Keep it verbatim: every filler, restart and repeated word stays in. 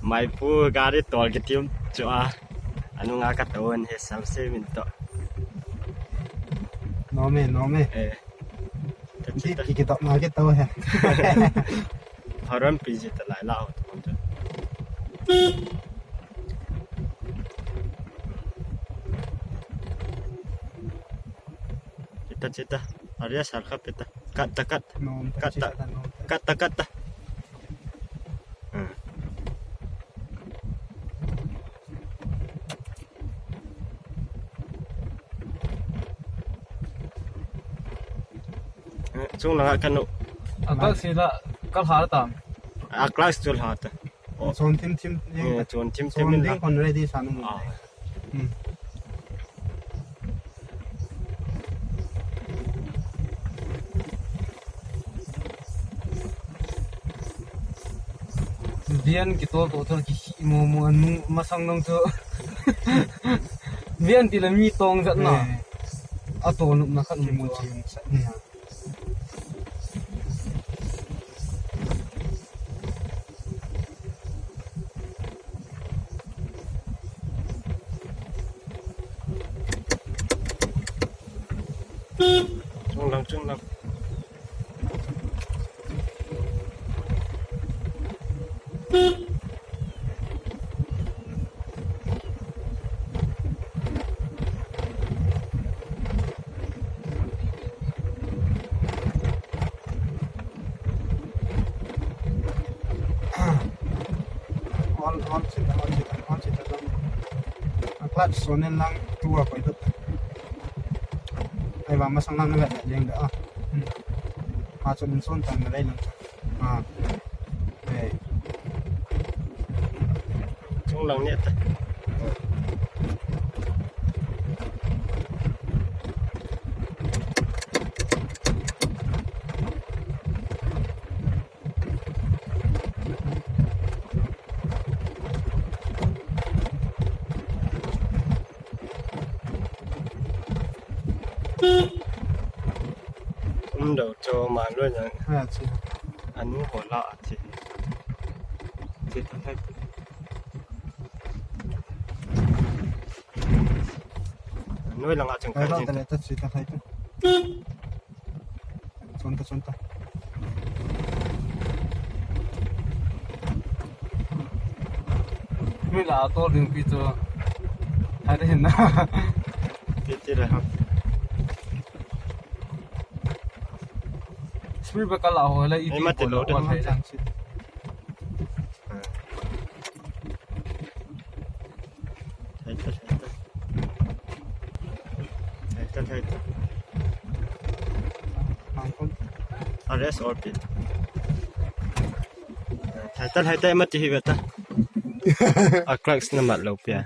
Maipu gari tol kitim chu a. Anunga katou in he sam se min to. Nome, nome. Eh. Dit ki kitou na kitou he. Horon pi ji ta lai la ho to. Chita, chita. Aria sar kha peta. Kat ta, kat. Nom ta, kat ta. Chita ta, nom ta. Kat ta, kat ta. Hmm. Eh, chung langa kanu. A class hi la, ka lha ta. A class chu lha ta. Oh. Chon thim thim. Eh, chon thim thim. Chon ding la. Kon ready sa nu. Ah. Hmm. Vian kitol to to ki mo mo anu masang nong to. Vian ti la mi tong jat na. Eh. A to nup na khat mo mo chi. Hmm. Chung lang, chung lang. Hol, hol chita, hol chita, hol chita lang. A clutch sonen lang tua koi tu. Ai ba masang lang na le leng da. Hmm. Ha chun son tan na le lang. Ah. Hey. Chung lang ne ta. Um dau cho ma lo yang. Ha, chi. Anu ho la a chi. Chi ta hai. Noi langa chang kai ta le ta chi ta hai ta. Chon ta, chon ta. Mi la to ding pi cho. Hai de hin na. Ti ti le ha. Speed breaker la ho la i. Ei, ti ma ti ko lo la de. Ho la. Thai ta, thai ta. Thai ta, thai ta. Arrest all pi. Thai ta, thai ta, ma ti hi ve ta. A clutch na mat lo pia.